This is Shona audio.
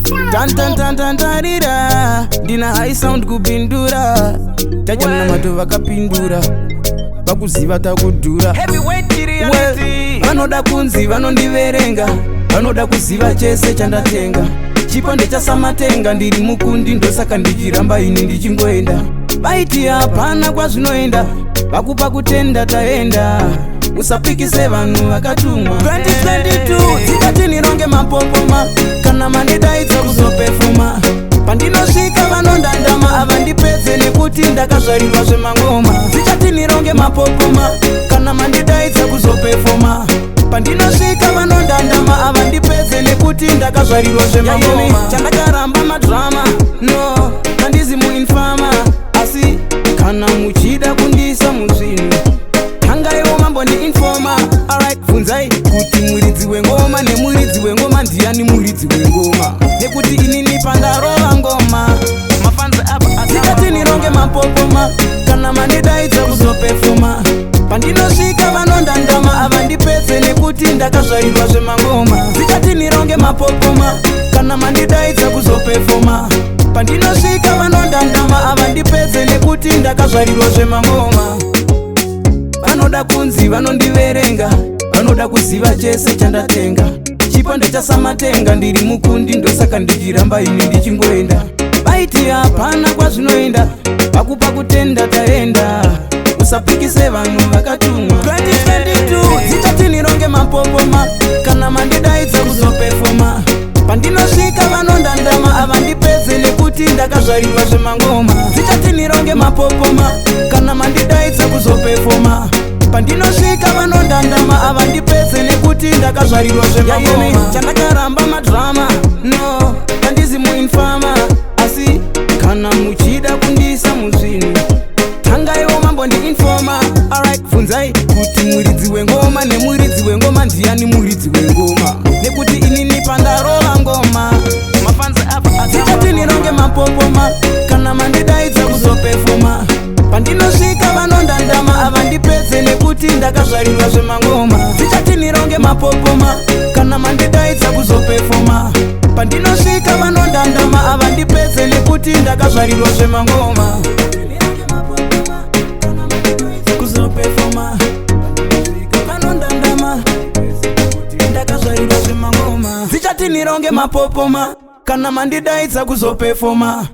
Tantantantantarira, ndina high sound kupindura. Tachamuna mato vakapindura, vakuziva takudhura. Heavyweight. Well, Reality. vanoda kunzi vanondiverenga, vanoda kuziva chese chandatenga. Chipo ndechasamatenga, ndiri mukundi, ndosaka ndichiramba ini ndichingoenda. Vaiti hapana kwazvinoenda, vakupa kutenda taenda. Usapikise vanhu vakatumwa. 2022 dzikati nironge mapopoma kana mandidaidza kuzopefoma. Pandinosvika vanondandama, avandipedze nekuti ndakazvarirwa zvemangoma. Dzichati nironge mapopoma kana mandidaidza kuzopefoma. Pandinosvika vanondandama, avandipedze nekuti ndakazvarirwa zvemangoma. Chandakaramba madrama, no, handizi muinfama. Asi kana muchida kundiisa muzvinhu, tangaiwo mambondiinfoma. Alright, bvunzai kuti muridzi wengoma nemuridzi wengoma ndiani muridzi wengoma, nekuti inini pandarova ngoma Mafanzi apa. Dzikati nironge mapopoma kana mandidaidza kuzopefoma. Pandinosvika vanondandama, avandipedze nekuti ndakazvarirwa zvemangoma. Dzikati nironge mapopoma kana mandidaidza kuzopefoma. Pandinosvika vanondandama, avandipedze nekuti ndakazvarirwa zvemangoma. Vanoda kunzi vanondiverenga, vanoda kuziva chese chandatenga. Chipo ndechasamatenga, ndiri mukundi, ndosaka ndichiramba ini ndichingoenda. Vaiti hapana kwazvinoenda, vakupa kutenda taenda. Usapikise vanhu vakatumwa. 2022 dzichati nironge mapopoma kana mandidaidza kuzopefoma. Pandinosvika vanondandama, avandipedze nekuti ndakazvarirwa zvemangoma. Dzichati nironge mapopoma kana mandidaidza kuzopefoma. Pandinosvika vanondandama, avandipedze nekuti ndakazvarirwa zvemangoma. Chandakaramba madrama, no, handizi muinfama. Asi kana muchida kundiisa muzvinhu, tangaiwo mambondiinfoma. Alright, bvunzai kuti muridzi wengoma nemuridzi wengoma ndiani muridzi wengoma, nekuti inini pandarova ngoma Mafanzi apa. Dzichati nironge mapopoma kana mandidaidza kuzopefoma. Pandinosvika vanondandama, avandipedze nekuti ndakazvarirwa zvemangoma. Dzichati nironge mapopoma kana mandidaidza kuzopefoma. Pandinosvika vanondandama, avandipedze nekuti ndakazvarirwa zvemangoma. Kuzopefoma vanondandama, ndakazvarirwa zvemangoma. Dzichati nironge mapopoma kana mandidaidza kuzopefoma.